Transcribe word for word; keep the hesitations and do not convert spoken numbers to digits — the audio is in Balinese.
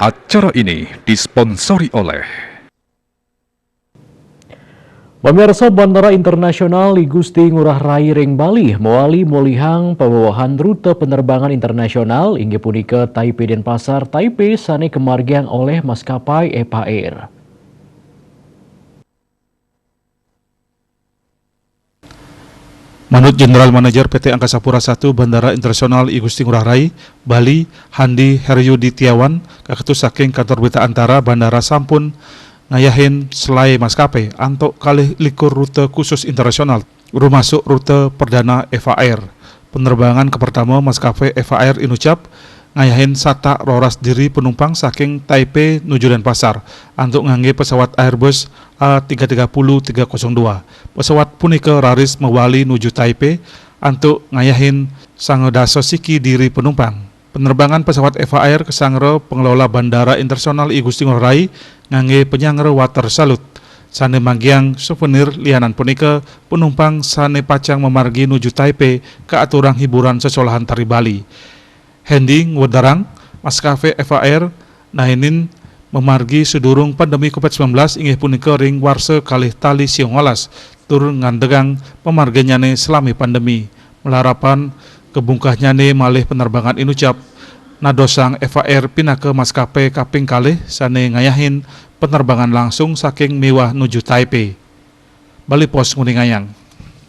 Acara ini disponsori oleh Pamirsa, Bandara Internasional I Gusti Ngurah Rai ring Bali mawali molihang pawewehan rute penerbangan internasional, inggih punika Taipei Denpasar, Taipei, sane kamargiang oleh maskapai Eva Air. Manut General Manager P T Angkasa Pura satu Bandara Internasional I Gusti Ngurah Rai, Bali, Handi Heryuditiawan, kaketus saking Kantor Berita Antara, bandara sampun ngayahin selae maskapai antuk kalih likur rute khusus internasional, rumasuk rute perdana Eva Air. Penerbangan kapertama maskapai Eva Air inucap ngayahin satak roras diri penumpang saking Taipei nuju Denpasar antuk ngangge pesawat Airbus A tiga tiga puluh tiga kosong dua. Pesawat punika raris mawali nuju Taipei antuk ngayahin sangadasa siki diri penumpang. Penerbangan pesawat Eva Air kasangra Pengelola Bandara Internasional I Gusti Ngurah Rai ngangge penyangra water salute. Sane magiang souvenir lianan punika, penumpang sane pacang mamargi nuju Taipei kaaturang hiburan sesolahan tari Bali. Handi ngwedarang, maskapai Eva Air naenin mamargi sadurung pandemi covid sembilan belas, inggih punika ring warsa kalih tali siu ngalas, tur ngandegang pamarginyane salami pandemi. Malarapan kabungkahnyane malih penerbangan inucap nadosang Eva Air pinaka maskapai kaping kalih sane ngayahin penerbangan langsung saking miwah nuju Taipei. Bali Post nguningayang.